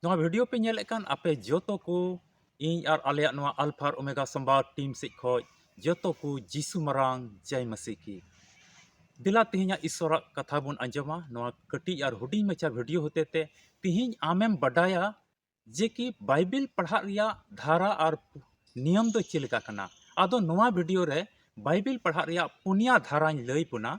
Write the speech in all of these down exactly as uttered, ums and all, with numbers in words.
ᱱᱚᱣᱟ ᱵᱷᱤᱰᱤᱭᱳ ᱯᱮ ᱧᱮᱞᱮᱫ ᱠᱟᱱ ᱟᱯᱮ ᱡᱚᱛᱚ ᱠᱚ, ᱤᱧ ᱟᱨ ᱟᱞᱮᱭᱟᱜ ᱱᱚᱣᱟ ᱟᱞᱯᱷᱟ ᱟᱨ ᱳᱢᱮᱜᱟ ᱥᱚᱢᱵᱟᱫ ᱴᱤᱢ ᱥᱮᱫ ᱠᱷᱚᱱ ᱡᱚᱛᱚ ᱠᱚ ᱡᱤᱥᱩ ᱢᱟᱨᱟᱝ ᱡᱟᱭ ᱢᱟᱹᱥᱤ ᱠᱤ᱾ ᱫᱮᱞᱟ ᱛᱮᱦᱮᱧᱟᱜ ᱤᱥᱚᱨᱟᱜ ᱠᱟᱛᱷᱟ ᱵᱚᱱ ᱟᱸᱡᱚᱢᱟ ᱱᱚᱣᱟ ᱠᱟᱹᱴᱤᱡ ᱟᱨ ᱦᱩᱰᱤᱧ ᱢᱟᱪᱷᱟ ᱵᱷᱤᱰᱤᱭᱳ ᱦᱚᱛᱮ ᱛᱮ᱾ ᱛᱮᱦᱮᱧ ᱟᱢᱮᱢ ᱵᱟᱰᱟᱭᱟ ᱡᱮ ᱠᱤ ᱵᱟᱭᱵᱮᱞ ᱯᱟᱲᱦᱟᱜ ᱨᱮᱭᱟᱜ ᱫᱷᱟᱨᱟ ᱟᱨ ᱱᱤᱭᱚᱢ ᱫᱚ ᱪᱮᱫ ᱞᱮᱠᱟ ᱠᱟᱱᱟ᱾ ᱟᱫᱚ ᱱᱚᱣᱟ ᱵᱷᱤᱰᱤᱭᱳ ᱨᱮ ᱵᱟᱭᱵᱮᱞ ᱯᱟᱲᱦᱟᱜ ᱨᱮᱭᱟᱜ ᱯᱩᱱᱭᱟ ᱫᱷᱟᱨᱟᱧ ᱞᱟᱹᱭ ᱵᱚᱱᱟ᱾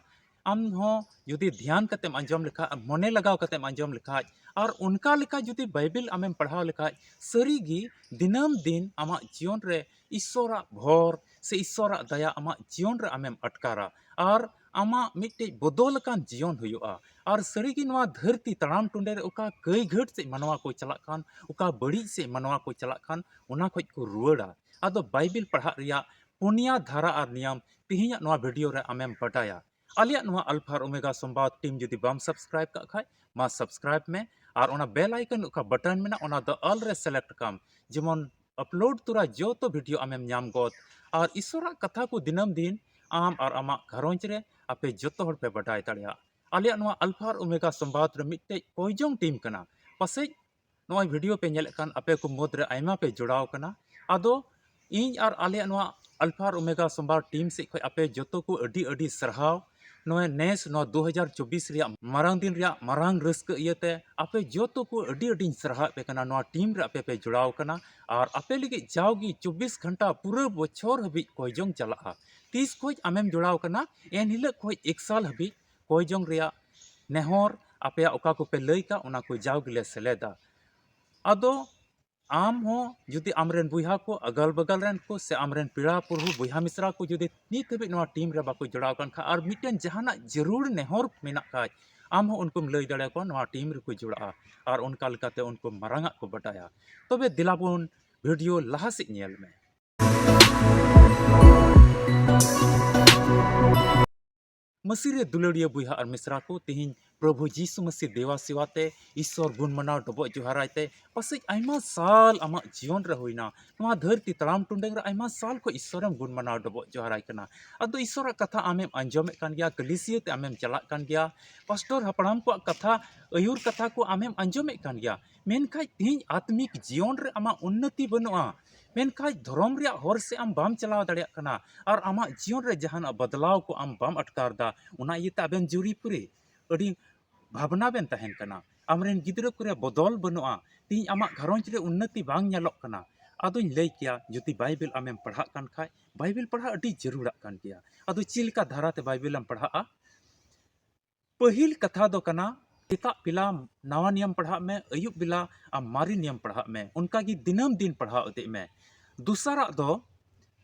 ᱟᱢ ᱦᱚᱸ ᱡᱩᱫᱤ ᱫᱷᱮᱭᱟᱱ ᱠᱟᱛᱮᱢ ᱟᱸᱡᱚᱢ ᱞᱮᱠᱷᱟᱡ, ᱢᱚᱱᱮ ᱞᱟᱜᱟᱣ ᱠᱟᱛᱮᱢ ᱟᱸᱡᱚᱢ ᱞᱮᱠᱷᱟᱡ, ᱟᱨ ᱚᱱᱠᱟ ᱞᱮᱠᱟ ᱡᱩᱫᱤ ᱵᱟᱭᱵᱮᱞ ᱟᱢᱮᱢ ᱯᱟᱲᱦᱟᱣ ᱞᱮᱠᱷᱟᱡ, ᱥᱟᱹᱨᱤᱜᱮ ᱫᱤᱱᱟᱹᱢ ᱫᱤᱱ ᱟᱢᱟᱜ ᱡᱤᱭᱚᱱ ᱨᱮ ᱤᱥᱚᱨᱟᱜ ᱵᱷᱚᱨ ᱥᱮ ᱤᱥᱚᱨᱟᱜ ᱫᱟᱭᱟ ᱟᱢᱟᱜ ᱡᱤᱭᱚᱱ ᱨᱮ ᱟᱢᱮᱢ ᱟᱴᱠᱟᱨᱟ᱾ ᱟᱨ ᱟᱢᱟᱜ ᱢᱤᱫᱴᱮᱡ ᱵᱚᱫᱚᱞ ᱟᱠᱟᱱ ᱡᱤᱭᱚᱱ ᱦᱩᱭᱩᱜᱼᱟ᱾ ᱟᱨ ᱥᱟᱹᱨᱤᱜᱮ ᱱᱚᱣᱟ ᱫᱷᱟᱹᱨᱛᱤ ᱛᱟᱲᱟᱢ ᱴᱩᱸᱰᱮ ᱨᱮ ᱚᱠᱟ ᱠᱟᱹᱭ ᱜᱷᱟᱹᱴ ᱥᱮᱫ ᱢᱟᱱᱣᱟ ᱠᱚ ᱪᱟᱞᱟᱜ ᱠᱟᱱ, ᱚᱠᱟ ᱵᱟᱹᱲᱤᱡ ᱥᱮᱫ ᱢᱟᱱᱣᱟ ᱠᱚ ᱪᱟᱞᱟᱜ ᱠᱟᱱ, ᱚᱱᱟ ᱠᱷᱚᱡ ᱠᱚ ᱨᱩᱣᱟᱹᱲᱟ᱾ ᱟᱫᱚ ᱵᱟᱭᱵᱮᱞ ᱯᱟᱲᱦᱟᱜ ᱨᱮᱭᱟᱜ ᱯᱩᱱᱭᱟ ᱫᱷᱟᱨᱟ ᱟᱨ ᱱᱤᱭᱚᱢ ᱛᱮᱦᱮᱧᱟᱜ ᱱᱚᱣᱟ ᱵᱷᱤᱰᱤᱭᱳ ᱨᱮ ᱟᱢᱮᱢ ᱵᱟᱰᱟᱭᱟ᱾ ᱟᱞᱮᱭᱟᱜ ᱱᱚᱣᱟ ᱟᱞᱯᱷᱟ ᱟᱨ ᱳᱢᱮᱜᱟ ᱥᱚᱢᱵᱟᱫ ᱴᱤᱢ ᱡᱩᱫᱤ ᱵᱟᱢ ᱥᱟᱵᱥᱠᱨᱟᱭᱤᱵ ᱠᱟᱜ ᱠᱷᱟᱡ, ᱢᱟ ᱥᱟᱵᱥᱠᱨᱟᱭᱤᱵ ᱢᱮ᱾ ᱟᱨ ᱚᱱᱟ ᱵᱮᱞ ᱟᱭᱠᱚᱱ ᱚᱠᱟ ᱵᱟᱴᱚᱱ ᱢᱮᱱᱟᱜᱼᱟ, ᱚᱱᱟ ᱫᱚ ᱚᱞ ᱨᱮ ᱥᱤᱞᱮᱠᱴ ᱠᱟᱢ, ᱡᱮᱢᱚᱱ ᱟᱯᱞᱳᱰ ᱛᱚᱨᱟ ᱡᱚᱛᱚ ᱵᱷᱤᱰᱤᱭᱳ ᱟᱢᱮᱢ ᱧᱟᱢ ᱜᱚᱫ᱾ ᱟᱨ ᱤᱥᱚᱨᱟᱜ ᱠᱟᱛᱷᱟ ᱠᱚ ᱫᱤᱱᱟᱹᱢ ᱫᱤᱱ ᱟᱢ ᱟᱨ ᱟᱢᱟᱜ ᱜᱷᱟᱨᱚᱸᱡᱽ ᱨᱮ ᱟᱯᱮ ᱡᱚᱛᱚ ᱦᱚᱲ ᱯᱮ ᱵᱟᱰᱟᱭ ᱫᱟᱲᱮᱭᱟᱜᱼᱟ᱾ ᱟᱞᱮᱭᱟᱜ ᱱᱚᱣᱟ ᱟᱞᱯᱷᱟ ᱟᱨ ᱳᱢᱮᱜᱟ ᱥᱚᱢᱵᱟᱫ ᱨᱮ ᱢᱤᱫᱴᱮᱡ ᱠᱚᱭᱡᱚᱝ ᱴᱤᱢ ᱠᱟᱱᱟ᱾ ᱯᱟᱥᱮᱡ ᱱᱚᱜᱼᱚᱭ ᱵᱷᱤᱰᱤᱭᱳ ᱯᱮ ᱧᱮᱞᱮᱫ ᱠᱟᱱ ᱟᱯᱮ ᱠᱚ ᱢᱩᱫᱽ ᱨᱮ ᱟᱭᱢᱟ ᱯᱮ ᱡᱚᱲᱟᱣ ᱠᱟᱱᱟ᱾ ᱟᱫᱚ ᱤᱧ ᱟᱨ ᱟᱞᱮᱭᱟᱜ ᱱᱚᱣᱟ ᱟᱞᱯᱷᱟ ᱟᱨ ᱳᱢᱮᱜᱟ ᱥᱚᱢᱵᱟᱫ ᱴᱤᱢ ᱥᱮᱫ ᱠᱷᱚᱱ ᱟᱯᱮ ᱡᱚᱛᱚ ᱠᱚ ᱟᱹᱰᱤ ᱟᱹᱰᱤ ᱥᱟᱨᱦᱟᱣ᱾ ᱱᱚᱜᱼᱚᱭ ᱱᱮᱥ ᱱᱚᱣᱟ ᱫᱩ ᱦᱟᱡᱟᱨ ᱪᱚᱵᱵᱤᱥ ᱨᱮᱭᱟᱜ ᱢᱟᱨᱟᱝ ᱫᱤᱱ ᱨᱮᱭᱟᱜ ᱢᱟᱨᱟᱝ ᱨᱟᱹᱥᱠᱟᱹ ᱤᱭᱟᱹᱛᱮ ᱟᱯᱮ ᱡᱚᱛᱚ ᱠᱚ ᱟᱹᱰᱤ ᱟᱹᱰᱤᱧ ᱥᱟᱨᱦᱟᱣᱮᱫ ᱯᱮ ᱠᱟᱱᱟ᱾ ᱱᱚᱣᱟ ᱴᱤᱢ ᱨᱮ ᱟᱯᱮ ᱯᱮ ᱡᱚᱲᱟᱣ ᱠᱟᱱᱟ ᱟᱨ ᱟᱯᱮ ᱞᱟᱹᱜᱤᱫ ᱡᱟᱣᱜᱮ ᱪᱚᱵᱵᱤᱥ ᱜᱷᱚᱱᱴᱟ ᱯᱩᱨᱟᱹ ᱵᱚᱪᱷᱚᱨ ᱦᱟᱹᱵᱤᱡ ᱠᱚᱭᱡᱚᱝ ᱪᱟᱞᱟᱜᱼᱟ᱾ ᱛᱤᱥ ᱠᱷᱚᱡ ᱟᱢᱮᱢ ᱡᱚᱲᱟᱣ ᱠᱟᱱᱟ, ᱮᱱ ᱦᱤᱞᱳᱜ ᱠᱷᱚᱡ ᱮᱠ ᱥᱟᱞ ᱦᱟᱹᱵᱤᱡ ᱠᱚᱭᱡᱚᱝ ᱨᱮᱭᱟᱜ ᱱᱮᱦᱚᱨ, ᱟᱯᱮᱭᱟᱜ ᱚᱠᱟ ᱠᱚᱯᱮ ᱞᱟᱹᱭ ᱠᱟᱜ, ᱚᱱᱟ ᱠᱚ ᱡᱟᱣ ᱜᱮᱞᱮ ᱥᱮᱞᱮᱫᱟ᱾ ᱟᱫᱚ ᱟᱢ ᱦᱚᱸ ᱡᱩᱫᱤ ᱟᱢᱨᱮᱱ ᱵᱚᱭᱦᱟ ᱠᱚ, ᱟᱜᱟᱞ ᱵᱟᱜᱟᱞ ᱨᱮᱱ ᱠᱚ ᱥᱮ ᱟᱢᱨᱮᱱ ᱯᱮᱲᱟ ᱯᱩᱨᱵᱷᱩ ᱵᱚᱭᱦᱟ ᱢᱤᱥᱨᱟ ᱠᱚ ᱡᱩᱫᱤ ᱱᱤᱛ ᱦᱟᱹᱵᱤᱡ ᱱᱚᱣᱟ ᱴᱤᱢ ᱨᱮ ᱵᱟᱠᱚ ᱡᱚᱲᱟᱣ ᱠᱟᱱ ᱠᱷᱟᱱ, ᱟᱨ ᱢᱤᱫᱴᱮᱱ ᱡᱟᱦᱟᱱᱟᱜ ᱡᱟᱹᱨᱩᱲ ᱱᱮᱦᱚᱨ ᱢᱮᱱᱟᱜ ᱠᱷᱟᱡ, ᱟᱢ ᱦᱚᱸ ᱩᱱᱠᱩᱢ ᱞᱟᱹᱭ ᱫᱟᱲᱮᱭᱟᱠᱚᱣᱟ ᱱᱚᱣᱟ ᱴᱤᱢ ᱨᱮᱠᱚ ᱡᱚᱲᱟᱜᱼᱟ᱾ ᱟᱨ ᱚᱱᱠᱟ ᱞᱮᱠᱟᱛᱮ ᱩᱱᱠᱩ ᱢᱟᱨᱟᱝ ᱟᱜ ᱠᱚ ᱵᱟᱰᱟᱭᱟ᱾ ᱛᱚᱵᱮ ᱫᱮᱞᱟ ᱵᱚᱱ ᱵᱷᱤᱰᱤᱭᱳ ᱞᱟᱦᱟ ᱥᱮᱫ ᱧᱮᱞ ᱢᱮ᱾ ᱢᱟᱹᱥᱤ ᱨᱮ ᱫᱩᱞᱟᱹᱲᱤᱭᱟᱹ ᱵᱚᱭᱦᱟ ᱟᱨ ᱢᱤᱥᱨᱟ ᱠᱚ, ᱛᱮᱦᱮᱧ ᱯᱨᱚᱵᱷᱩ ᱡᱤᱥᱩ ᱢᱟᱹᱥᱤ ᱫᱮᱣᱟ ᱥᱮᱣᱟ ᱛᱮ, ᱤᱥᱥᱚᱨ ᱜᱩᱱ ᱢᱟᱱᱟᱣ ᱰᱚᱵᱚᱜ ᱡᱚᱦᱟᱨᱟᱭ ᱛᱮ, ᱯᱟᱥᱮᱡ ᱟᱭᱢᱟ ᱥᱟᱞ ᱟᱢᱟᱜ ᱡᱤᱭᱚᱱ ᱨᱮ ᱦᱩᱭᱱᱟ, ᱱᱚᱣᱟ ᱫᱷᱟᱹᱨᱛᱤ ᱛᱟᱲᱟᱢ ᱴᱩᱰᱟᱹᱝ ᱨᱮ ᱟᱭᱢᱟ ᱥᱟᱞ ᱠᱷᱚᱱ ᱤᱥᱥᱚᱨᱮᱢ ᱜᱩᱱ ᱢᱟᱱᱟᱣ ᱰᱚᱵᱚᱜ ᱡᱚᱦᱟᱨᱟᱭ ᱠᱟᱱᱟ᱾ ᱟᱫᱚ ᱤᱥᱥᱚᱨᱟᱜ ᱠᱟᱛᱷᱟ ᱟᱢᱮᱢ ᱟᱸᱡᱚᱢᱮᱫ ᱠᱟᱱ ᱜᱮᱭᱟ, ᱠᱟᱹᱞᱤᱥᱤᱭᱟᱹ ᱛᱮ ᱟᱢᱮᱢ ᱪᱟᱞᱟᱜ ᱠᱟᱱ ᱜᱮᱭᱟ, ᱯᱟᱥᱴᱚᱨ ᱦᱟᱯᱲᱟᱢ ᱠᱚᱣᱟᱜ ᱠᱟᱛᱷᱟ, ᱟᱹᱭᱩᱨ ᱠᱟᱛᱷᱟ ᱠᱚ ᱟᱢᱮᱢ ᱟᱸᱡᱚᱢᱮᱫ ᱠᱟᱱ ᱜᱮᱭᱟ, ᱢᱮᱱᱠᱷᱟᱡ ᱛᱮᱦᱮᱧ ᱟᱛᱢᱤᱠ ᱡᱤᱭᱚᱱ ᱨᱮ ᱟᱢᱟᱜ ᱩᱱᱱᱚᱛᱤ ᱵᱟᱹᱱᱩᱜᱼᱟ, ᱢᱮᱱᱠᱷᱟᱡ ᱫᱷᱚᱨᱚᱢ ᱨᱮᱭᱟᱜ ᱦᱚᱨ ᱥᱮᱫ ᱟᱢ ᱵᱟᱢ ᱪᱟᱞᱟᱣ ᱫᱟᱲᱮᱭᱟᱜ ᱠᱟᱱᱟ, ᱟᱨ ᱟᱢᱟᱜ ᱡᱤᱭᱚᱱ ᱨᱮ ᱡᱟᱦᱟᱱᱟᱜ ᱵᱚᱫᱞᱟᱣ ᱠᱚ ᱟᱢ ᱵᱟᱢ ᱟᱴᱠᱟᱨ ᱫᱟ, ᱚᱱᱟ ᱤᱭᱟᱹᱛᱮ ᱟᱵᱮᱱ ᱡᱩᱨᱤᱯᱩᱨᱤ ᱟᱹᱰᱤ ᱵᱷᱟᱵᱽᱱᱟ ᱵᱮᱱ ᱛᱟᱦᱮᱱ ᱠᱟᱱᱟ, ᱟᱢᱨᱮᱱ ᱜᱤᱫᱽᱨᱟᱹ ᱠᱚᱨᱮ ᱵᱚᱫᱚᱞ ᱵᱟᱹᱱᱩᱜᱼᱟ, ᱛᱮᱦᱮᱧ ᱟᱢᱟᱜ ᱜᱷᱟᱨᱚᱸᱡᱽ ᱨᱮ ᱩᱱᱱᱚᱛᱤ ᱵᱟᱝ ᱧᱮᱞᱚᱜ ᱠᱟᱱᱟ᱾ ᱟᱫᱚᱧ ᱞᱟᱹᱭ ᱠᱮᱭᱟ, ᱡᱩᱫᱤ ᱵᱟᱭᱵᱮᱞ ᱟᱢᱮᱢ ᱯᱟᱲᱦᱟᱜ ᱠᱟᱱ ᱠᱷᱟᱡ, ᱵᱟᱭᱵᱮᱞ ᱯᱟᱲᱦᱟᱜ ᱟᱹᱰᱤ ᱡᱟᱹᱨᱩᱲᱟᱜ ᱠᱟᱱ ᱜᱮᱭᱟ᱾ ᱟᱫᱚ ᱪᱮᱫ ᱞᱮᱠᱟ ᱫᱷᱟᱨᱟᱛᱮ ᱵᱟᱭᱵᱮᱞ ᱮᱢ ᱯᱟᱲᱦᱟᱜᱼᱟ? ᱯᱟᱹᱦᱤᱞ ᱠᱟᱛᱷᱟ ᱫᱚ ᱠᱟᱱᱟ, ᱥᱮᱛᱟᱜ ᱵᱮᱞᱟ ᱱᱟᱣᱟ ᱱᱤᱭᱚᱢ ᱯᱟᱲᱦᱟᱜ ᱢᱮ, ᱟᱹᱭᱩᱵ ᱵᱮᱞᱟ ᱟᱢ ᱢᱟᱨᱮ ᱱᱤᱭᱚᱢ ᱯᱟᱲᱦᱟᱜ ᱢᱮ, ᱚᱱᱠᱟᱜᱮ ᱫᱤᱱᱟᱹᱢ ᱫᱤᱱ ᱯᱟᱲᱦᱟᱣ ᱤᱫᱤᱜ ᱢᱮ᱾ ᱫᱚᱥᱟᱨᱟᱜ ᱫᱚ,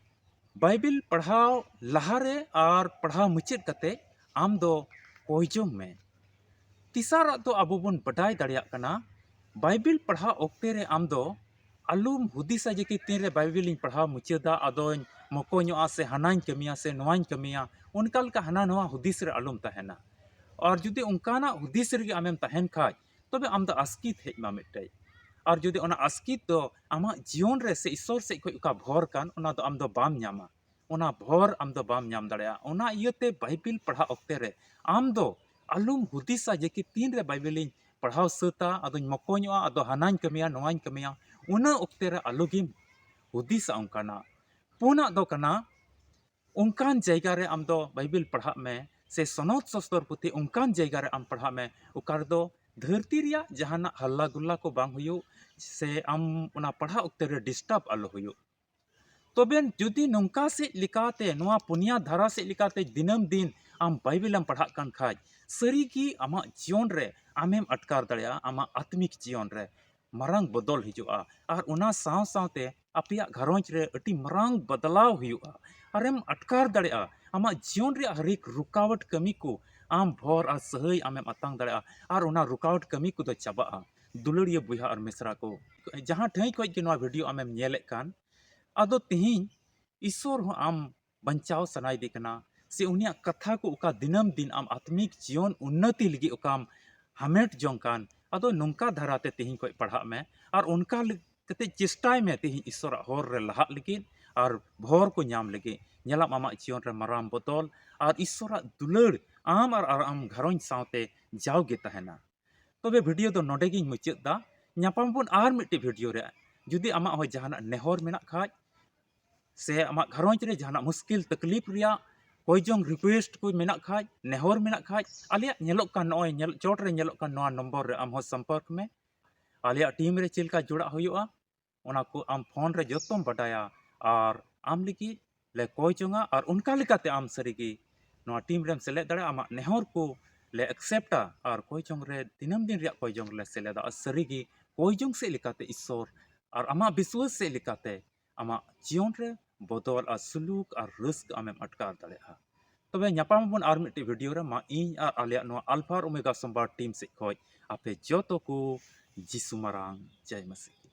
ᱵᱟᱭᱵᱮᱞ ᱯᱟᱲᱦᱟᱣ ᱞᱟᱦᱟᱨᱮ ᱟᱨ ᱯᱟᱲᱦᱟᱣ ᱢᱩᱪᱟᱹᱫ ᱠᱟᱛᱮ ᱟᱢ ᱫᱚ ᱠᱚᱭ ᱡᱚᱝ ᱢᱮ᱾ ᱛᱮᱥᱟᱨᱟᱜ ᱫᱚ ᱟᱵᱚ ᱵᱚᱱ ᱵᱟᱰᱟᱭ ᱫᱟᱲᱮᱭᱟᱜ ᱠᱟᱱᱟ, ᱵᱟᱭᱵᱮᱞ ᱯᱟᱲᱦᱟᱣ ᱚᱠᱛᱮ ᱨᱮ ᱟᱢ ᱫᱚ ᱟᱞᱚᱢ ᱦᱩᱫᱤᱥᱟ ᱡᱮ ᱠᱤ ᱛᱤᱱᱨᱮ ᱵᱟᱭᱵᱮᱞᱤᱧ ᱯᱟᱲᱦᱟᱣ ᱢᱩᱪᱟᱹᱫᱟ, ᱟᱫᱚᱧ ᱢᱚᱠᱚᱧᱚᱜᱼᱟ ᱥᱮ ᱦᱟᱱᱟᱧ ᱠᱟᱹᱢᱤᱭᱟ ᱥᱮ ᱱᱚᱣᱟᱧ ᱠᱟᱹᱢᱤᱭᱟ, ᱚᱱᱠᱟ ᱞᱮᱠᱟ ᱦᱟᱱᱟ ᱱᱚᱣᱟ ᱦᱩᱫᱤᱥ ᱨᱮ ᱟᱞᱚᱢ ᱛᱟᱦᱮᱱᱟ᱾ ᱟᱨ ᱡᱩᱫᱤ ᱚᱱᱠᱟᱱᱟᱜ ᱦᱩᱫᱤᱥ ᱨᱮᱜᱮ ᱟᱢᱮᱢ ᱛᱟᱦᱮᱱ ᱠᱷᱟᱡ, ᱛᱚᱵᱮ ᱟᱢ ᱫᱚ ᱟᱥᱠᱤᱛ ᱦᱮᱡ ᱢᱟ ᱢᱤᱫᱴᱮᱡ᱾ ᱟᱨ ᱡᱩᱫᱤ ᱚᱱᱟ ᱟᱥᱠᱤᱛ ᱫᱚ ᱟᱢᱟᱜ ᱡᱤᱭᱚᱱ ᱨᱮ ᱥᱮ ᱤᱥᱥᱚᱨ ᱥᱮᱡ ᱠᱷᱚᱡ ᱚᱠᱟ ᱵᱷᱚᱨ ᱠᱟᱱ, ᱚᱱᱟ ᱫᱚ ᱟᱢ ᱫᱚ ᱵᱟᱢ ᱧᱟᱢᱟ, ᱚᱱᱟ ᱵᱷᱚᱨ ᱟᱢ ᱫᱚ ᱵᱟᱢ ᱧᱟᱢ ᱫᱟᱲᱮᱭᱟᱜᱼᱟ᱾ ᱚᱱᱟ ᱤᱭᱟᱹᱛᱮ ᱵᱟᱭᱵᱮᱞ ᱯᱟᱲᱦᱟᱜ ᱚᱠᱛᱮ ᱨᱮ ᱟᱢ ᱫᱚ ᱟᱞᱚᱢ ᱦᱩᱫᱤᱥᱟ ᱡᱮ ᱠᱤ ᱛᱤᱱᱨᱮ ᱵᱟᱭᱵᱮᱞᱤᱧ ᱯᱟᱲᱦᱟᱣ ᱥᱟᱹᱛᱟ, ᱟᱫᱚᱧ ᱢᱚᱠᱚᱧᱚᱜᱼᱟ, ᱟᱫᱚ ᱦᱟᱱᱟᱧ ᱠᱟᱹᱢᱤᱭᱟ, ᱱᱚᱣᱟᱧ ᱠᱟᱹᱢᱤᱭᱟ, ᱩᱱᱟᱹᱜ ᱚᱠᱛᱮ ᱨᱮ ᱟᱞᱚᱜᱮᱢ ᱦᱩᱫᱤᱥᱟ ᱚᱱᱠᱟᱱᱟᱜ᱾ ᱯᱩᱱᱟᱜ ᱫᱚ ᱠᱟᱱᱟ, ᱚᱱᱠᱟᱱ ᱡᱟᱭᱜᱟ ᱨᱮ ᱟᱢ ᱫᱚ ᱵᱟᱭᱵᱮᱞ ᱯᱟᱲᱦᱟᱜ ᱢᱮ, ᱥᱮ ᱥᱚᱱᱚᱛ ᱥᱚᱥᱛᱚᱨ ᱯᱩᱛᱷᱤ ᱚᱱᱠᱟᱱ ᱡᱟᱭᱜᱟ ᱨᱮ ᱟᱢ ᱯᱟᱲᱦᱟᱜ ᱢᱮ, ᱚᱠᱟ ᱨᱮᱫᱚ ᱫᱷᱟᱹᱨᱛᱤ ᱨᱮᱭᱟᱜ ᱡᱟᱦᱟᱱᱟᱜ ᱦᱟᱞᱞᱟ ᱜᱩᱞᱞᱟ ᱠᱚ ᱵᱟᱝ ᱦᱩᱭᱩᱜ, ᱥᱮ ᱟᱢ ᱚᱱᱟ ᱯᱟᱲᱦᱟᱜ ᱚᱠᱛᱮ ᱨᱮ ᱰᱤᱥᱴᱟᱵᱽ ᱟᱞᱚ ᱦᱩᱭᱩᱜ᱾ ᱛᱚᱵᱮ ᱡᱩᱫᱤ ᱱᱚᱝᱠᱟ ᱥᱮᱫ ᱞᱮᱠᱟᱛᱮ, ᱱᱚᱣᱟ ᱯᱩᱱᱭᱟ ᱫᱷᱟᱨᱟ ᱥᱮᱫ ᱞᱮᱠᱟᱛᱮ ᱫᱤᱱᱟᱹᱢ ᱫᱤᱱ ᱟᱢ ᱵᱟᱭᱵᱮᱞ ᱮᱢ ᱯᱟᱲᱦᱟᱜ ᱠᱟᱱ ᱠᱷᱟᱡ, ᱥᱟᱹᱨᱤᱜᱮ ᱟᱢᱟᱜ ᱡᱤᱭᱚᱱ ᱨᱮ ᱟᱢᱮᱢ ᱟᱴᱠᱟᱨ ᱫᱟᱲᱮᱭᱟᱜᱼᱟ, ᱟᱢᱟᱜ ᱟᱛᱢᱤᱠ ᱡᱤᱭᱚᱱ ᱨᱮ ᱢᱟᱨᱟᱝ ᱵᱚᱫᱚᱞ ᱦᱤᱡᱩᱜᱼᱟ᱾ ᱟᱨ ᱚᱱᱟ ᱥᱟᱶ ᱥᱟᱶᱛᱮ ᱟᱯᱮᱭᱟᱜ ᱜᱷᱟᱨᱚᱸᱡᱽ ᱨᱮ ᱟᱹᱰᱤ ᱢᱟᱨᱟᱝ ᱵᱚᱫᱞᱟᱣ ᱦᱩᱭᱩᱜᱼᱟ᱾ ᱟᱨᱮᱢ ᱟᱴᱠᱟᱨ ᱫᱟᱲᱮᱭᱟᱜᱼᱟ, ᱟᱢᱟᱜ ᱡᱤᱭᱚᱱ ᱨᱮᱭᱟᱜ ᱦᱟᱨᱮᱠ ᱨᱩᱠᱟᱣᱟᱴ ᱠᱟᱹᱢᱤ ᱠᱚ ᱟᱢ ᱵᱷᱚᱨ ᱟᱨ ᱥᱟᱹᱦᱟᱹᱭ ᱟᱢᱮᱢ ᱟᱛᱟᱝ ᱫᱟᱲᱮᱭᱟᱜᱼᱟ᱾ ᱟᱨ ᱚᱱᱟ ᱨᱩᱠᱟᱣᱟᱴ ᱠᱟᱹᱢᱤ ᱠᱚᱫᱚ ᱪᱟᱵᱟᱜᱼᱟ᱾ ᱫᱩᱞᱟᱹᱲᱤᱭᱟᱹ ᱵᱚᱭᱦᱟ ᱟᱨ ᱢᱤᱥᱨᱟ ᱠᱚ, ᱡᱟᱦᱟᱸ ᱴᱷᱟᱹᱭ ᱠᱷᱚᱡ ᱜᱮ ᱱᱚᱣᱟ ᱵᱷᱤᱰᱤᱭᱳ ᱟᱢᱮᱢ ᱧᱮᱞᱮᱫ ᱠᱟᱱ, ᱟᱫᱚ ᱛᱤᱦᱤᱧ ᱤᱥᱥᱚᱨ ᱦᱚᱸ ᱟᱢ ᱵᱟᱧᱪᱟᱣ ᱥᱟᱱᱟᱭᱮᱫᱮ ᱠᱟᱱᱟ, ᱥᱮ ᱩᱱᱤᱭᱟᱜ ᱠᱟᱛᱷᱟ ᱠᱚ ᱚᱠᱟ ᱫᱤᱱᱟᱹᱢ ᱫᱤᱱ ᱟᱢ ᱟᱛᱢᱤᱠ ᱡᱤᱭᱚᱱ ᱩᱱᱱᱚᱛᱤ ᱞᱟᱹᱜᱤᱫ ᱚᱠᱟᱢ ᱦᱟᱢᱮᱴ ᱡᱚᱝ ᱠᱟᱱ, ᱟᱫᱚ ᱱᱚᱝᱠᱟ ᱫᱷᱟᱨᱟᱛᱮ ᱛᱮᱦᱮᱧ ᱠᱷᱚᱱ ᱯᱟᱲᱦᱟᱜ ᱢᱮ ᱟᱨ ᱚᱱᱠᱟ ᱞᱮ- ᱠᱟᱛᱮ ᱪᱮᱥᱴᱟᱭ ᱢᱮ ᱛᱮᱦᱮᱧ ᱤᱥᱥᱚᱨᱟᱜ ᱦᱚᱨ ᱨᱮ ᱞᱟᱦᱟᱜ ᱞᱟᱹᱜᱤᱫ ᱟᱨ ᱵᱷᱚᱨ ᱠᱚ ᱧᱟᱢ ᱞᱟᱹᱜᱤᱫ᱾ ᱧᱮᱞᱟᱢ ᱟᱢᱟᱜ ᱡᱤᱭᱚᱱ ᱨᱮ ᱢᱟᱨᱟᱝ ᱵᱚᱫᱚᱞ ᱟᱨ ᱤᱥᱥᱚᱨᱟᱜ ᱫᱩᱞᱟᱹᱲ ᱟᱢ ᱟᱨ, ᱟᱨ ᱟᱢ ᱜᱷᱟᱨᱚᱸᱡᱽ ᱥᱟᱶᱛᱮ ᱡᱟᱣᱜᱮ ᱛᱟᱦᱮᱱᱟ᱾ ᱛᱚᱵᱮ ᱵᱷᱤᱰᱤᱭᱳ ᱫᱚ ᱱᱚᱰᱮ ᱜᱤᱧ ᱢᱩᱪᱟᱹᱫ ᱫᱟ᱾ ᱧᱟᱯᱟᱢ ᱵᱚᱱ ᱟᱨ ᱢᱤᱫᱴᱤᱡ ᱵᱷᱤᱰᱤᱭᱳ ᱨᱮ᱾ ᱡᱩᱫᱤ ᱟᱢᱟᱜ ᱦᱚᱸ ᱡᱟᱦᱟᱱᱟᱜ ᱱᱮᱦᱚᱨ ᱢᱮᱱᱟᱜ ᱠᱷᱟᱡ ᱥᱮ ᱟᱢᱟᱜ ᱜᱷᱟᱨᱚᱸᱡᱽ ᱨᱮ ᱡᱟᱦᱟᱱᱟᱜ ᱢᱩᱥᱠᱤᱞ ᱛᱟᱠᱞᱤᱯ ᱨᱮᱭᱟᱜ ᱠᱚᱭᱡᱚᱝ ᱨᱤᱠᱩᱭᱮᱥᱴ ᱠᱚ ᱢᱮᱱᱟᱜ ᱠᱷᱟᱡ, ᱱᱮᱦᱚᱨ ᱢᱮᱱᱟᱜ ᱠᱷᱟᱡ, ᱟᱞᱮᱭᱟᱜ ᱧᱮᱞᱚᱜ ᱠᱟᱱ, ᱱᱚᱜᱼᱚᱭ ᱧᱮᱞ, ᱪᱚᱴ ᱨᱮ ᱧᱮᱞᱚᱜ ᱠᱟᱱ ᱱᱚᱣᱟ ᱱᱚᱢᱵᱚᱨ ᱨᱮ ᱟᱢ ᱦᱚᱸ ᱥᱚᱢᱯᱚᱨᱠ ᱢᱮ᱾ ᱟᱞᱮᱭᱟᱜ ᱴᱤᱢ ᱨᱮ ᱪᱮᱫ ᱞᱮᱠᱟ ᱡᱚᱲᱟᱜ ᱦᱩᱭᱩᱜᱼᱟ, ᱚᱱᱟ ᱠᱚ ᱟᱢ ᱯᱷᱳᱱ ᱨᱮ ᱡᱚᱛᱚᱢ ᱵᱟᱰᱟᱭᱟ ᱟᱨ ᱟᱢ ᱞᱟᱹᱜᱤᱫ ᱞᱮ ᱠᱚᱭ ᱡᱚᱝᱟ ᱟᱨ ᱚᱱᱠᱟ ᱞᱮᱠᱟᱛᱮ ᱟᱢ ᱥᱟᱹᱨᱤᱜᱮ ᱱᱚᱣᱟ ᱴᱤᱢ ᱨᱮᱢ ᱥᱮᱞᱮᱫ ᱫᱟᱲᱮᱭᱟᱜᱼᱟ᱾ ᱟᱢᱟᱜ ᱱᱮᱦᱚᱨ ᱠᱚ ᱞᱮ ᱮᱠᱥᱮᱯᱴᱟ ᱟᱨ ᱠᱚᱭ ᱡᱚᱝ ᱨᱮ ᱫᱤᱱᱟᱹᱢ ᱫᱤᱱ ᱨᱮᱭᱟᱜ ᱠᱚᱭ ᱡᱚᱝ ᱨᱮᱞᱮ ᱥᱮᱞᱮᱫᱟ᱾ ᱟᱨ ᱥᱟᱹᱨᱤᱜᱮ ᱠᱚᱭ ᱡᱚᱝ ᱥᱮᱫ ᱞᱮᱠᱟᱛᱮ ᱤᱥᱥᱚᱨ ᱟᱨ ᱟᱢᱟᱜ ᱵᱤᱥᱣᱟᱥ ᱥᱮᱫ ᱞᱮᱠᱟᱛᱮ ᱟᱢᱟᱜ ᱡᱤᱭᱚᱱ ᱨᱮ ᱵᱚᱫᱚᱞ ᱟᱨ ᱥᱩᱞᱩᱠ ᱟᱨ ᱨᱟᱹᱥᱠᱟᱹ ᱟᱢᱮᱢ ᱟᱴᱠᱟᱨ ᱫᱟᱲᱮᱭᱟᱜᱼᱟ᱾ ᱛᱚᱵᱮ ᱧᱟᱯᱟᱢ ᱟᱵᱚᱱ ᱟᱨ ᱢᱤᱫᱴᱤᱡ ᱵᱷᱤᱰᱤᱭᱳ ᱨᱮ᱾ ᱢᱟ ᱤᱧ ᱟᱨ ᱟᱞᱮᱭᱟᱜ ᱱᱚᱣᱟ ᱟᱞᱯᱷᱟ ᱟᱨ ᱳᱢᱮᱜᱟ ᱥᱳᱢᱵᱟᱨ ᱴᱤᱢ ᱥᱮᱫ ᱠᱷᱚᱱ ᱟᱯᱮ ᱡᱚᱛᱚ ᱠᱚ ᱡᱤᱥᱩ ᱢᱟᱨᱟᱝ ᱡᱟᱭ ᱢᱟᱥᱤ᱾